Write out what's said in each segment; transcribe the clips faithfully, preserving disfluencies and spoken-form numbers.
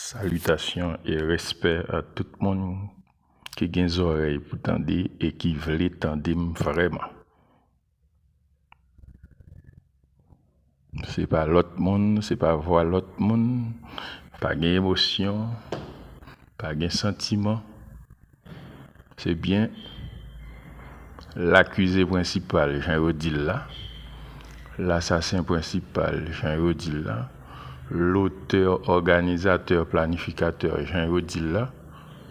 Salitasyon e respè a tout moun ki gen zòrèy pou tande e ki vle tande m vrèman. Se pa lòt moun, se pa vwa lòt moun, pa gen emosyon, pa gen santiman. Se byen lakize prensipal, jan yo di l la, lasasen prensipal, jan yo di l la, lotè, òganizatè, planifikatè, jan yo di l la,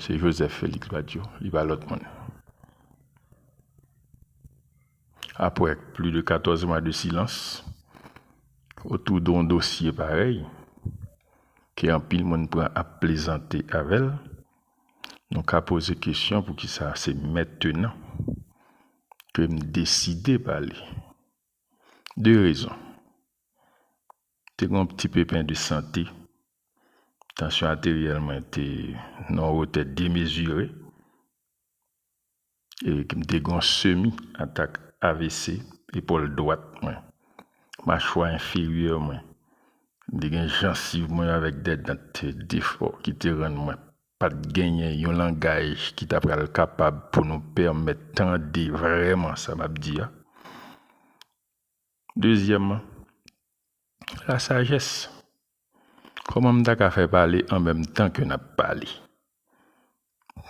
se Joseph Félix Badio, li pa lòt moun. Apre plis de katòz mwa de silans otou de yon dosye parèy, ke anpil moun pran ap plezante avè l, nou ka poze kesyon poukisa se mentnan ke m deside pale. De rezon. Te gen yon ti pepen de sante, tansyon ateryèl mwen te nan yon wotè demezire, e m te gen yon semi atak A V C, epòl dwat mwen, machwa enferyè mwen, m te gen jansiv mwen avèk de dent defò ki te rann mwen pa t genyen yon langaj ki ta pral kapab pou nou pèmèt tande vrèman sa m ap di a. Dezyèmman, lasajès. Kòman m ta ka fè pale an menm tan ke n ap pale?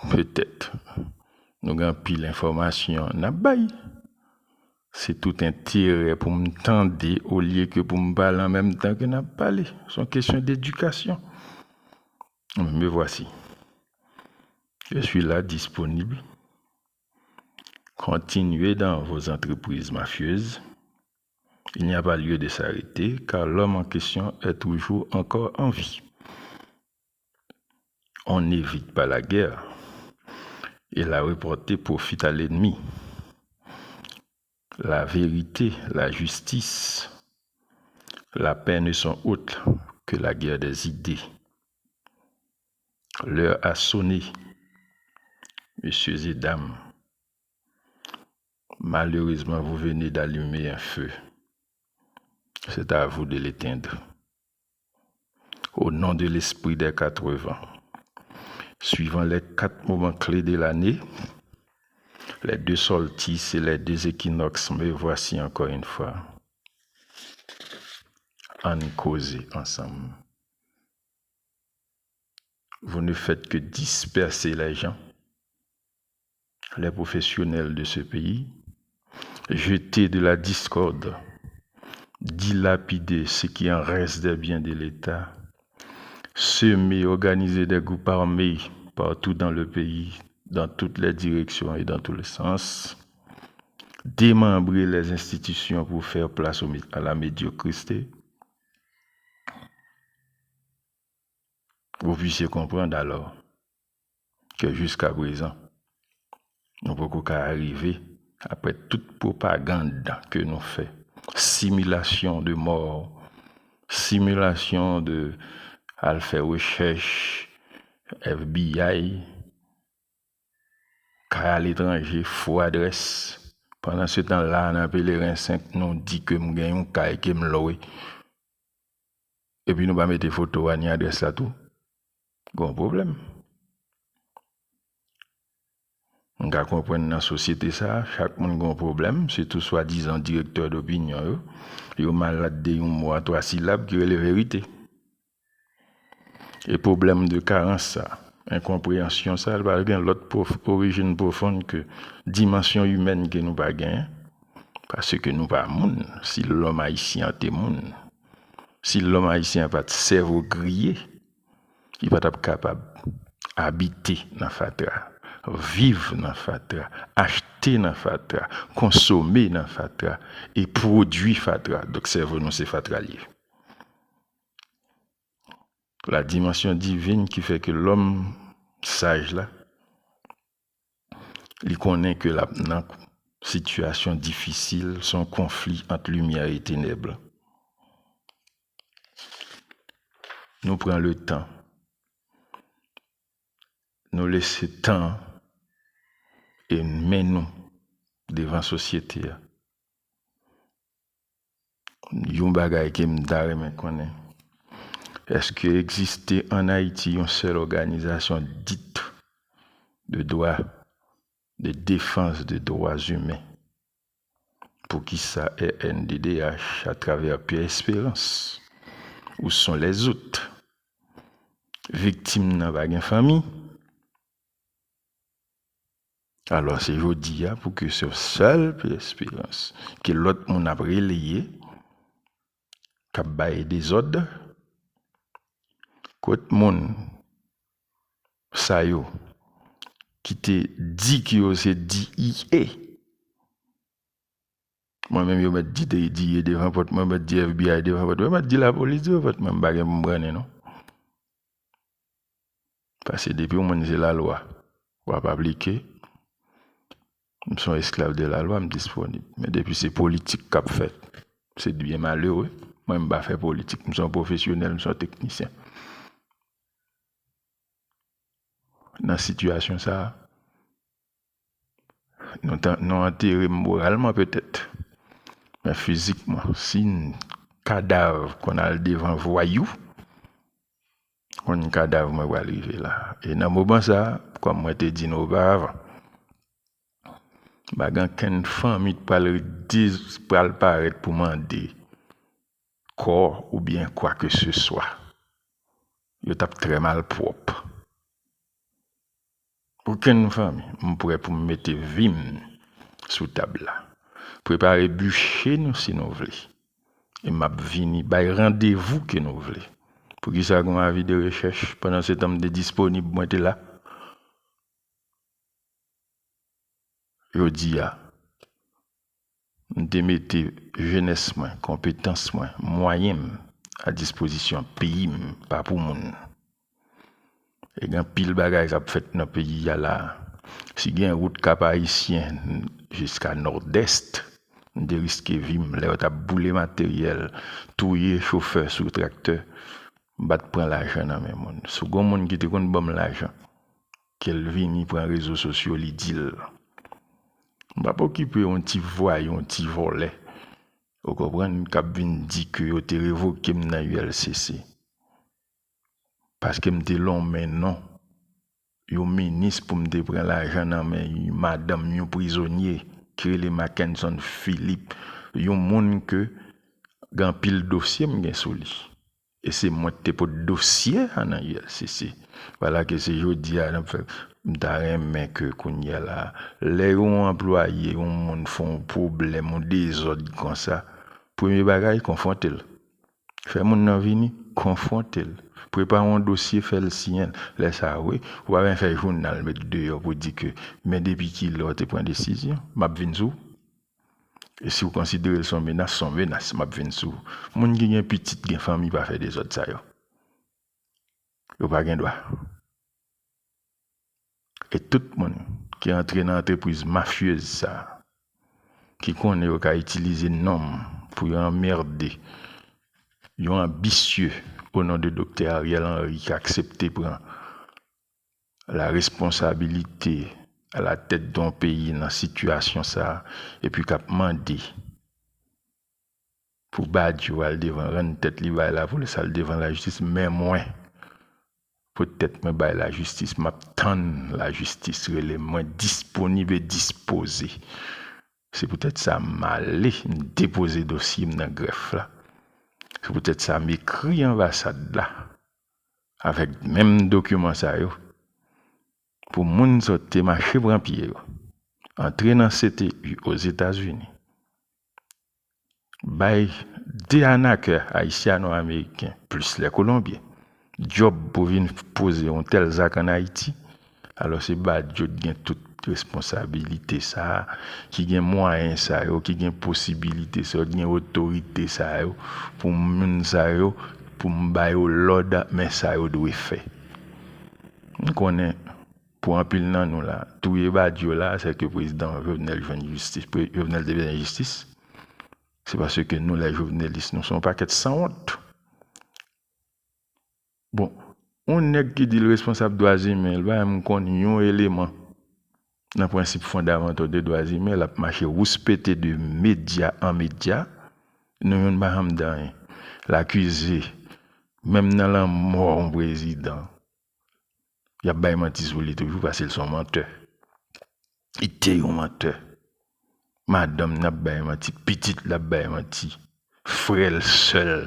Petèt, nou gen anpil enfòmasyon n ap bay. Se tout enterè pou m tande olye ke pou m pale an menm tan ke n ap pale. Se yon kesyon dedikasyon. Me voici. Je suis là, disponible. Continuez dans vos entreprises mafieuses. Il n'y a pas lieu de s'arrêter, car l'homme en question est toujours encore en vie. On n'évite pas la guerre, et la reporter profite à l'ennemi. La vérité, la justice, la paix ne sont autres que la guerre des idées. L'heure a sonné, messieurs et dames. Malheureusement, vous venez d'allumer un feu. C'est à vous de l'éteindre. Au nom de l'esprit des quatre vents, suivant les quatre moments clés de l'année, les deux solstices et les deux équinoxes, me voici encore une fois. Ann koze ansanm. Vous ne faites que disperser les gens, les professionnels de ce pays, jeter de la discorde, dilapider ce qui en reste des biens de l'État, semer, organiser des groupes armés partout dans le pays, dans toutes les directions et dans tous les sens, démembrer les institutions pour faire place au mé-, à la médiocrité. Vous puissiez comprendre alors que jusqu'à présent, nou poko ka rive, apre tout pwopagand ke nou fè, similasyon de mò, similasyon de al fè rechèch, F B I, kay aletranje, fo adrès. Pandan se tan la, nan Pelerin senk, nou di ke m gen yon kay ke m lwe. Epi nou pa mete foto a ni adrès la tou. Gon pwoblèm. M ka konprann nan sosyete sa, chak moun gon pwoblèm, sitou swadizan direktè dopinyon yo. Yo malad de yon mo a twa silab ki rele verite. E pwoblèm de karans sa, enkonpreyansyon sa, li pa gen lòt pwof-, orijin pwofon ke dimansyon imèn ke nou pa genyen. Paske nou pa moun. Si lòm ayisyen an te moun, si lòm ayisyen an pa t sèvo griye, li pa t ap kapab abite nan fatra, viv nan fatra, achte nan fatra, konsome nan fatra, e pwodui fatra. Donk, sèvo nou se fatra l ye. La dimension divine ki fè ke lòm saj la, li konnen ke l ap nan sitiyasyon difisil, se yon konfli ant limyè e tenèb. Nou pran le tan. Nou lese tan e men nou devan sosyete a. Yon bagay ke m ta renmen konnen, Èske egziste ann Ayiti yon sèl òganizasyon dit de dwa, de defans de dwa imen? Poukisa R N D D H, atravè Pierre Espérance, où sont les autres? Viktim nan pa gen fanmi. Alò, se jodi a pou ke se sèl Pierre Espérance ke lòt moun ap releye, k ap bay dezòd, kot moun sa yo ki te di ke yo se D E A. Mwen menm, yo mèt di D E A devan pòt mwen, yo mèt di F B I devan pòt mwen, yo mèt di lapolis devan pòt mwen, m pa gen pou m brannen non. Paske depi yon moun se lalwa, w ap aplike. M se yon esklav de lalwa, m disponib. Men depi se politik k ap fèt, se byen malere. Mwen, m pa fè politik, m se yon pwofesyonèl, m se yon teknisyen. Nan sitiyasyon sa a, nou, nou antere m moralman petèt, men fizikman, si kadav konn al devan vwayou, konn kadav mwen pral rive la. E nan moman sa a, kòm mwen te di nou oparavan, pa gen okenn fanmi k pral, pral parèt pou mande kò oubyen kwa ke se swa. Yo t ap trè malpwòp. Okenn fanmi, m prè pou m mete vi m sou tab la. Prepare biche nou si nou vle. E m ap vini bay randevou ke nou vle. Poukisa gen yon avi de rechèch? Pandan se tan m te disponib, mwen te la. Jodi a, m te mete jenès mwen, konpetans mwen, mwayen m a dispozisyon peyi m, pa pou moun. E gen anpil bagay k ap fèt nan peyi a la. Si gen wout Kap Ayisyen jiska Nòdès, m te riske vi m lè yo t ap boule materyèl, touye chofè sou traktè, m pa t pran lajan nan men moun. Si gen moun ki te konn ban m lajan, ke l vini pran rezo sosyo, li di l. M p ap okipe yon ti vwayou, yon ti vòlè, ou konprann, k ap vin di ke yo te revoke m nan U L C C. Paske m te lonmen non yon minis pou m te pran lajan nan men yon madanm, yon prizonye, ki rele Mackenson Philippe, yon moun ke gen anpil dosye m gen sou li. E se mwen ki te pot dosye a nan U L C C. Vwala ke se jodi a n ap fè. M ta renmen ke kounye a la, lè yon anplwaye, yon moun fè yon pwoblèm, yon dezòd konsa, premye bagay, konfwonte l. Fè moun nan vini, konfwonte l. Prepare yon dosye, fè l siyen l. Lè sa a, wi, ou pa bezwen fè jounal met deyò pou di ke, men depi kilè w te pran desizyon, m ap vin sou ou. E si w konsidere l se yon menas, se yon menas, m ap vin sou ou. Moun ki gen pitit, gen fanmi, pa fè dezòd sa yo. Yo pa gen dwa. E tout moun ki antre nan antrepriz mafyez sa a, ki konnen yo ka itilize non m pou yo anmède yon anbisye o non de Doktè Ariel Henry ki aksepte pran la responsabilite a la tèt de yon peyi nan sitiyasyon sa a, epi k ap mande pou Badio al devan, rann tèt li bay lapolis, al devan lajistis, men mwen, poutèt mwen bay lajistis, m ap tann lajistis rele m, mwen disponib e dispoze. Se poutèt sa m ale, m depoze dosye m nan grèf la. Se poutèt sa m ekri anbasad la avèk menm dokiman sa yo pou moun sa yo te mache pran pye yo, antre nan C T U Ozetazini, bay de anakè ayisyano-ameriken, plis lè kolonbyen, djòb pou vin poze yon tèl zak ann Ayiti, alò se Badio ki gen tout responsabilite sa a, ki gen mwayen sa yo, ki gen posibilite sa yo, ki gen otorite sa yo, pou moun sa yo, pou m ba yo lòd, men sa yo dwe fè. M konnen, pou anpil nan nou la, touye Badio la, se ke prezidan Jovenel jwenn jistis. Pre-, Jovenel te bezwen jistis. Se paske nou, lè jovenelis, nou se yon pakèt sanwont. Bon, yon nèg ki di l responsab dwa imen, l pa menm konn yon eleman nan prensip fondamantal de dwa imen, l ap mache wouspete de medya an medya, nou youn pa janm di anyen. L akize Menm nan lanmò yon prezidan, y ap bay manti sou li toujou, paske l se yon mantè. Li te yon mantè. Madanm nan ap bay manti, pitit l ap bay manti. Frè l, sè l,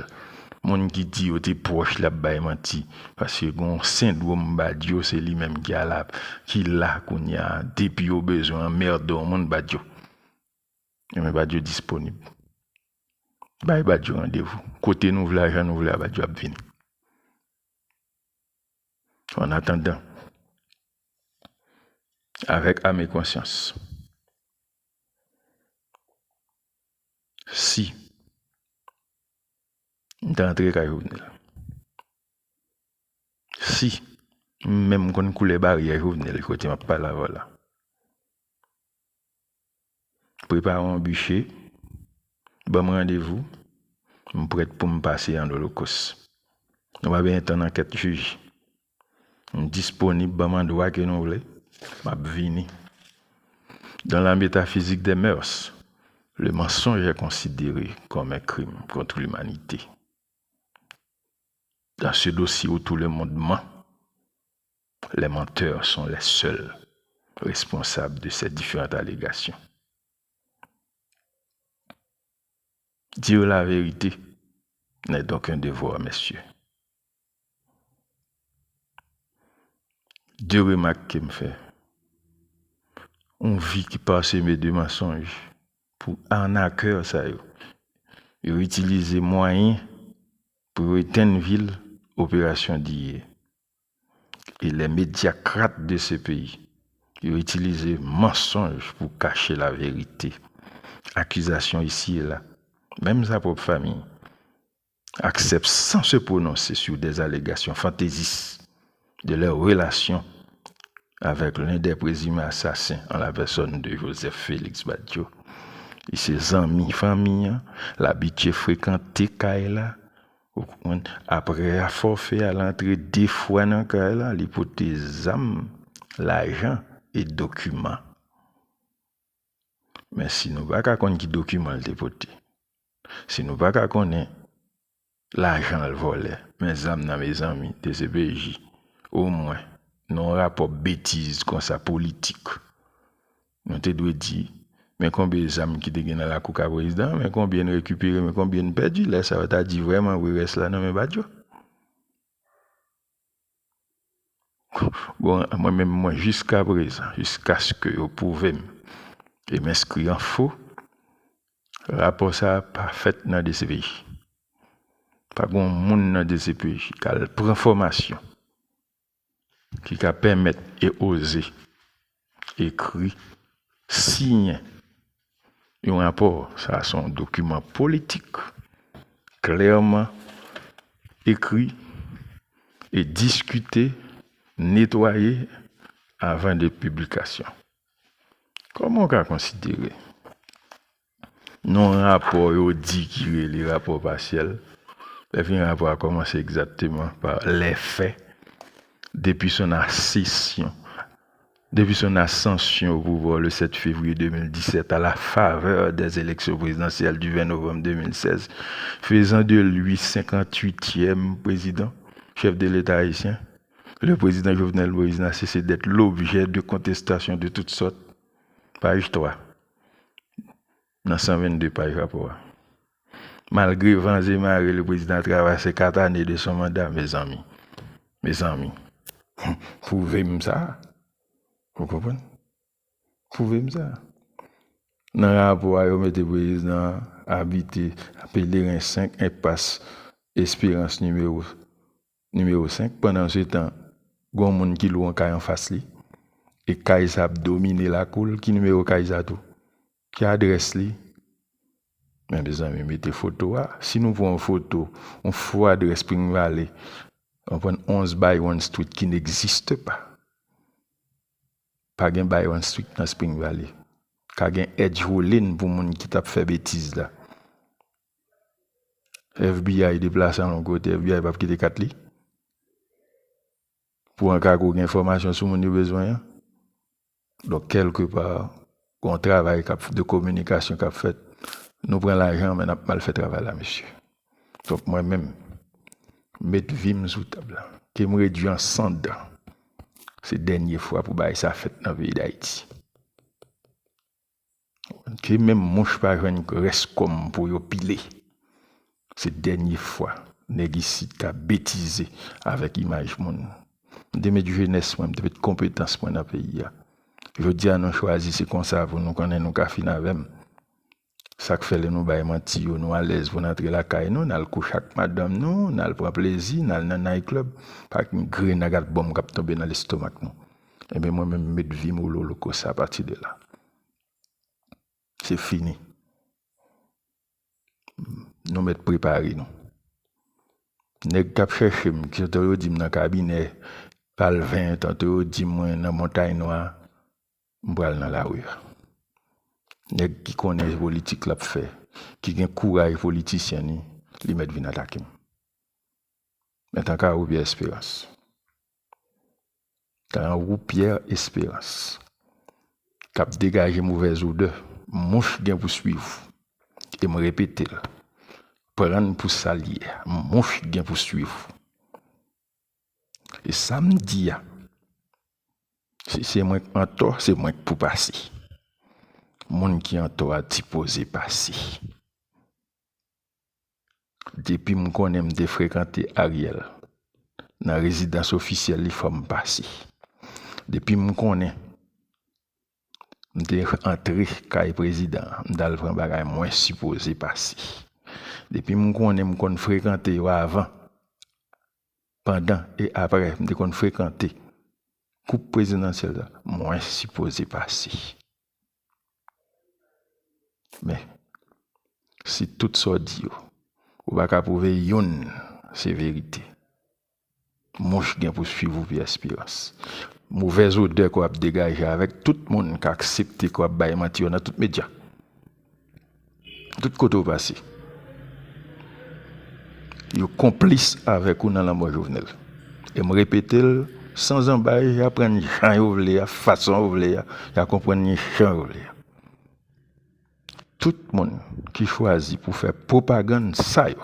moun ki di yo te pwòch, l ap bay manti. Paske gon sendwòm Badio, se li menm ki ala, ki la kounye a. Depi yo bezwen anmède yon moun, Badio. Ebyen, Badio disponib. Bay Badio randevou. Kote nou vle a, jan nou vle a, Badio ap vini. An atandan, avèk ame konsyans, si m ta antre kay Jovenel, si m menm konn koulè baryè Jovenel kote m ap pale avè w la, prepare yon biche, ban m randevou, m prèt pou m pase an olokòs. Nou pa bezwen tann ankèt jij. M disponib, ban m andwa ke nou vle, m ap vini. Dans la métaphysique des mœurs, le mensonge est considéré comme un crime contre l'humanité. Dans ce dossier où tout le monde ment, les menteurs sont les seuls responsables de ces différentes allégations. Dire la vérité n'est donc un devoir, messieurs. De remak ke m fè. Yon vi ki paseme de mansonj pou arnakè sa yo. Yo itilize mwayen pou yo etenn vi l, operasyon Diye. E les médiocrates de ce pays, yo itilize mansonj pou kache la verite. Akizasyon isi e la. Menm sa pwòp fanmi aksepte sans se prononcer sur des allégations fantaisistes de leur relation avec l'un des présumés assassins en la personne de Joseph Félix Badio. E se zanmi fanmi an, l abitye frekante kay la. Ou konprann? Apre a fòfe a, l antre de fwa nan kay la, li pote zam, lajan e dokiman. Men si nou pa ka konn ki dokiman l te pote, si nou pa ka konnen lajan l vòlè, men zam nan, mezanmi, D C P J, omwen, nan yon rapò betiz konsa politik, nou te dwe di, men konbyen zam ki te gen nan lakou ka prezidan, men konbyen n rekipere, men konbyen n pèdi, lè sa yo ta di vrèman vre rès la nan men Badio. Bon, mwen menm, mwen, jiskaprezan, jiskaske yo pwouve m e m enskri an fo, rapò sa a pa fèt nan D C P J. Pa gen yon moun nan D C P J k al pran fòmasyon ki ka pèmèt e oze ekri, siyen yon rapò. Sa se yon dokiman politik, klèman ekri e diskite, netwaye avan de piblikasyon. Kòman w ka konsidere nan yon rapò yo di ki rele rapò pasyèl, lè fin rapò a kòmanse egzakteman pa les faits, depuis son accession, depuis son ascension au pouvoir le sept février deux mille dix-sept, à la faveur des élections présidentielles du vingt novembre deux mille seize, faisant de lui cinquante-huitième président, chef de l'État haïtien, le président Jovenel Moïse n'a cessé d'être l'objet de contestations de toutes sortes. Paj twa, nan san vennde paj rapò a. Malgre van e mare, le président a traversé quatre années de son mandat, mezanmi. Mezanmi. Pwouve m sa. Ou konprann? Pwouve m sa. Nan rapò a, yo mete prezidan an abite Pelerin senk, enpas Esperans nimewo, nimewo senk. Pandansetan, gen yon moun ki lwe yon kay anfas li. E kay sa ap domine lakou l. Ki nimewo kay sa tou? Ki adrès li? Men, mezanmi, mete foto a. Si nou pran yon foto, yon fo adrès Spring Valley, w konprann, onz Byron Street ki n'existe pas. Pa gen Byron Street nan Spring Valley. Ka gen Edge Hollin pou moun ki t ap fè betiz la. F B I deplase al yon kote, F B I p ap kite kat li pou an ka gen enfòmasyon sou moun yo bezwen an. Donk, kèlkepa, gon travay k ap, de kominikasyon k ap fèt. Nou pran lajan, men n ap mal fè travay la, mesye. Donk, mwen menm, Met vi m sou tab la. Ke m redui an sann. Se dènye fwa pou bagay sa fèt nan peyi Dayiti. Ke menm mouch pa jwenn rès kò m pou yo pile. Se dènye fwa nèg isit ka betize avèk imaj moun. M te met jenès mwen, m te met konpetans mwen nan peyi a. Jodi a nou chwazi se konsa pou nou konnen nou ka fin avè m. Sa k fè lè nou bay manti yo, nou alèz pou n antre lakay nou, n al kouche ak madanm nou, n al pran plezi, n al nan night club, pa gen grenn ak albòm k ap tonbe nan lestomak nou. Ebyen, mwen menm, m met vi m o loloko sa apati de la. Se fini. Nou mèt prepare nou. Nèg k ap chèche m, ki tanto yo di m nan kabinè Palven, tanto yo di mwen nan Montay Nwa, m pral nan lari a. Nèg ki konnen politik l ap fè, ki gen kouraj politisyen li, li mèt vin atake m. Men tankou Pierre Espérance. Tankou Pierre Espérance. K ap degaje movèz odè, mouch gen pou swiv ou. E m repete l. Pran n pou sa l ye a. Mouch gen pou swiv ou. E sa m di a, si se mwen k antò, se mwen k pou pase. Moun ki antò a sipoze pase. Depi m konnen m te frekante Ariel nan rezidans ofisyèl li, fò m pase. Depi m konnen m te antre kay prezidan an, m t al pran bagay, mwen sipoze pase. Depi m konnen m konn frekante yo avan, pandan e apre, m te konn frekante koup prezidansyèl la, mwen sipoze pase. Men, si tout sa w di yo, ou pa ka pwouve youn se verite, mouch gen pou swiv ou, Pierre Espérance. Movèz odè ke w ap degaje avèk tout moun k aksepte ke w ap bay manti yo nan tout medya. Tout kote w pase. Yo konplis avèk ou nan lanmò Jovenel. E m repete l, san zanbay, y a pran n jan yo vle a, fason yo vle a, y a konprann n jan yo vle a. Tout moun ki chwazi pou fè pwopagann sa yo,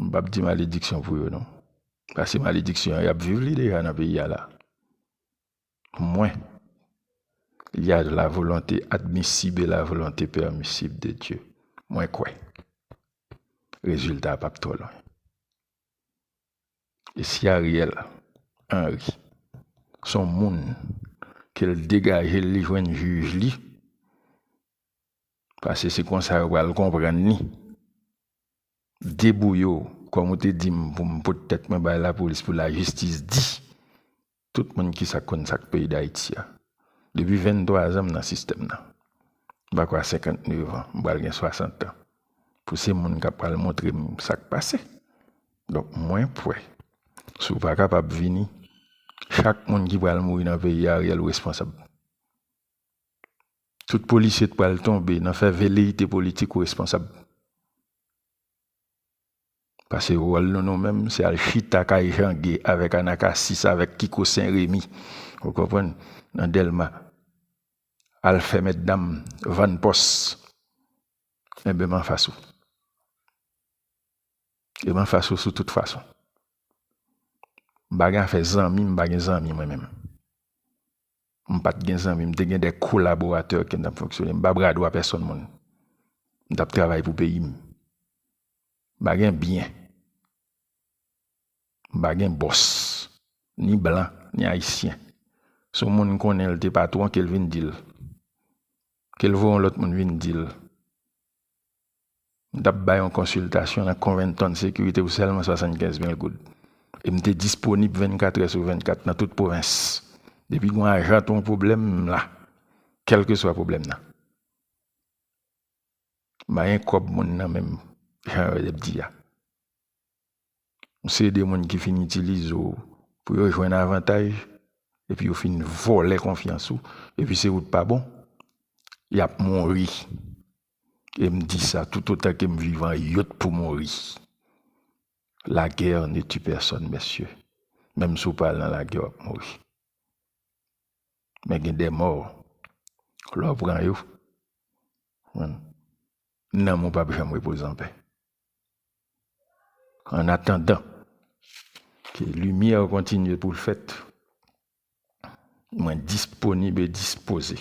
m p ap di malediksyon pou yo, non. Paske malediksyon an, y ap viv li deja nan peyi a la. Mwen, il y a la volonté admissible et la volonté permissible de Dieu. Mwen kwè rezilta a p ap twò lwen. E si Ariel Henry se yon moun ke l degaje l, li jwenn jij li, paske se konsa yo pral konprann li, debouye w, kòm ou te di m pou m pot tèt mwen bay lapolis pou lajistis di tout moun ki sa k konn sa k peyi Dayiti a. Depi venntwa zan m nan sistèm nan. M pa kwè a senkantnèf an, m pral gen swasant an. Pou se moun k ap pral montre m sa k pase. Donk, mwen kwè, si w pa kapab vini, chak moun ki pral mouri nan peyi a, Ariel ou responsab. Tout polisye k pral tonbe nan fè veleyite politik ou responsab. Paske wòl nou, nou menm, se al chita kay Jan Gay avèk Anakasis, avèk Kiko Sen Remi, ou konprann, nan Dèlma. Al fè mètdam, vann pòs. Enben, m anfas ou. E m anfas ou sou tout fason. M pa gen afè zanmi, m pa gen zanmi mwen menm. M pa t gen zanmi, m te gen de kolaboratè ke m t ap fonksyone. M pa bra dwa pèsonn moun. M t ap travay pou peyi m. M pa gen byen. M pa gen bòs. Ni blan, ni ayisyen. Si yon moun konnen l te patwon, ke l vin di l. Ke l voye yon lòt moun vin di l. M t ap bay yon konsiltasyon nan Covington Security pou sèlman swasannkenz mil goud. E m te disponib vennkat è sou vennkat nan tout pwovens. Depi gen yon ajan t yon pwoblèm, m la. Kèlkeswa pwoblèm nan. M pa gen kòb moun nan men m, jan yo ap di a. M se de moun ki fin itilize w pou yo jwenn avantaj, epi yo fin vòlè konfyans ou, epi se ou t pa bon, y ap mouri. E m di sa, toutotan ke m vivan, yo t pou mouri. La guerre ne tue personne, mesye. Menm si w pa al nan lagè, w ap mouri. Men gen de mò, lè w pran yo, nanm ou p ap janm repoze anpè. An atandan ke limyè kontinye pou l fèt, mwen disponib e dispoze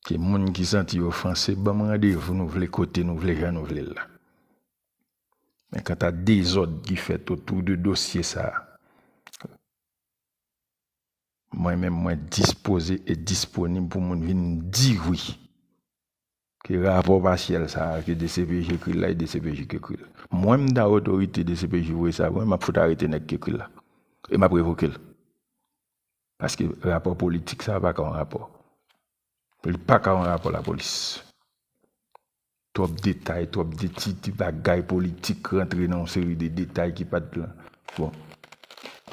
ke moun ki santi yo ofanse, ban m randevou nou vle, kote nou vle, jan nou vle l la. Men kanta dezòd ki fèt otou de dosye sa a, mwen menm, mwen dispoze e disponib pou moun vin di wi. Ke rapò pasyèl sa a, ke D C P J ekri l la, e D C P J ki ekri l. Mwen, m ta otorite D C P J voye sa, mwen, m ap fout arete nèg ki ekri l la. E m ap revoke l. Paske rapò politik sa a pa ka yon rapò. Li pa ka yon rapò lapolis. Twòp detay, twòp de ti, ti bagay politik rantre nan yon seri de detay ki pa t la. Bon.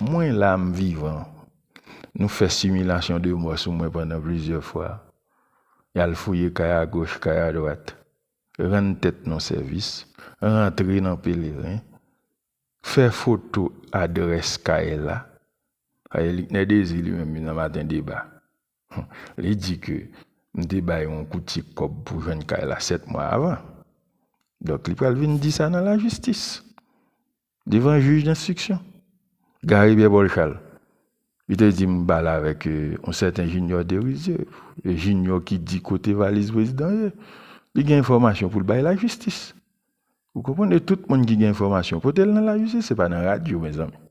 Mwen la, m vivan. Nou fè similasyon de mò sou mwen pandan plizyè fwa. Y al fouye kay agoch, kay adwat. Rann tèt nou sèvis. Rantre nan Pelerin. Fè foto adrès kay la. Aye, Liknè Dezi li menm, nan Maten Deba, li di ke m te bay yon koutye kòb pou jwenn kay la sèt mwa avan. Donk, li pral vin di sa nan lajistis, devan jij denstriksyon, Gary Pierre Paul Charles. Li te di m pale avèk, euh, yon sèten Junior Derizier, Junior ki di kote valiz prezidan ye. Li gen enfòmasyon pou l bay lajistis. Ou konprann? E tout moun ki gen enfòmasyon, pote l nan lajistis, se pa nan radyo, mezanmi.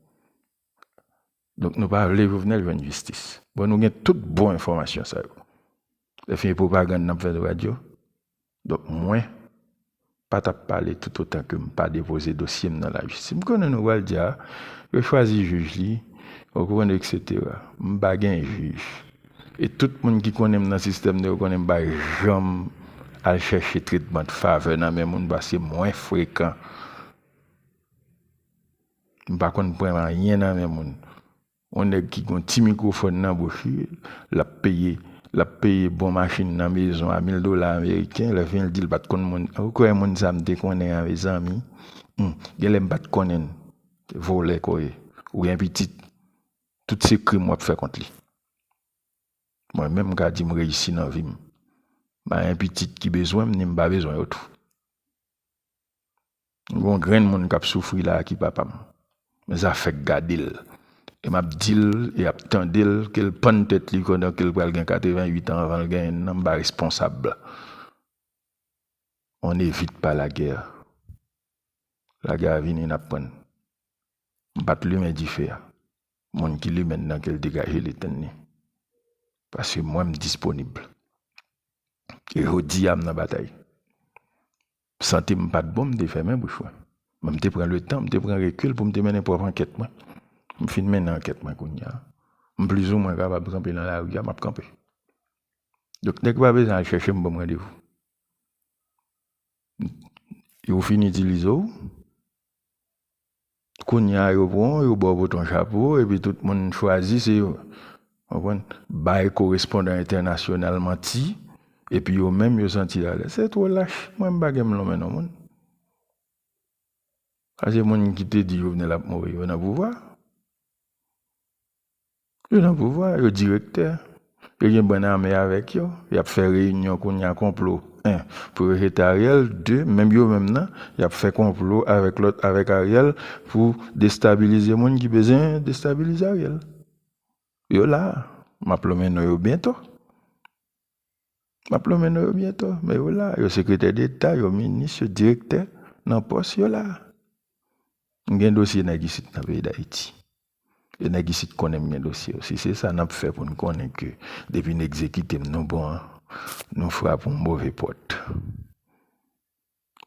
Donk, nou pa vle Jovenel jwenn jistis. Bon, nou gen tout bon enfòmasyon sa yo. Lè fin e pwopagann n ap fè nan radyo. Donk, mwen pa t ap pale toutotan ke m pa depoze dosye m nan lajistis. M konnen nou pral di, a, yo chwazi jij li, ou konprann, et cetera. M pa gen jij. E tout moun ki konnen m nan sistèm nan, yo konnen m pa janm al chèche tretman de favè nan men moun, paske mwen frekan. M pa konn pran anyen nan men moun. Yon nèg ki gon ti mikwofòn nan bouch li, l ap peye, l ap peye bon machin nan mezon a mil dola ameriken, lè fin l di l pa t konn moun. Ou kwè moun sa m te konnen an, mezanmi? Hmm, genlè m pa t konnen l. Vòlè kò ye. Ou gen pitit. Tout se krim w ap fè kont li. Mwen menm, m ka di m reyisi nan vi m. M pa gen pitit ki bezwen m, ni m pa bezwen yo tou. Gon grenn moun k ap soufri la a ki papa m. Men zafè k gade l. E m ap di l, e ap tande l, ke l pann tèt li pandan ke l pral gen katreventuit an anvan l genyen nan, m pa responsab. On n'évite pas la guerre. Lagè a vini, n ap pran l. M pa t limen dife a. Moun ki limen l nan, ke l degaje l, etenn li. Paske mwen, m disponib. E jodi a, m nan batay. Sante m pa t bon, m te fèmen bouch mwen. Men m te pran letan, m te pran rekil pou m te mennen pwòp ankèt mwen. M fin mennen ankèt mwen kounye a. M plizoumwen kapab kanpe nan lari a, m ap kanpe. Donk, nèg pa bezwen al chèche m, ban m randevou. Yo fin itilize w. Kounye a, yo pran w, yo ba w boton chapo, epi tout moun chwazi, se yo. Konprann? Bay korespondan entènasyonal manti, epi yo menm, yo santi alèz. Se twò lach. Mwen, m pa gen m lonmen non moun. Sa se moun ki te di Jovenel ap mouri, yo nan pouvwa. Yo nan pouvwa, yo direktè. Yo gen bann ame avèk yo. Y ap fè reyinyon kounye a, konplo. En, pou yo jete Ariel. De, menm yo menm nan, y ap fè konplo avèk lòt, avèk Ariel, pou destabilize moun ki bezwen destabilize Ariel. Yo la. M ap lonmen non yo byento. M ap lonmen non yo byento, men yo la. Yo sekretè deta, yo minis, yo direktè nan pòs, yo la. M gen dosye nèg isit nan peyi Dayiti. E nèg isit konnen m gen dosye yo. Si se sa n ap fè pou n konnen ke depi n egzekite m, nou bon an, nou frape yon move pòt.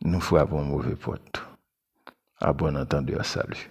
Nou frape yon move pòt. À bon entendeur, salut.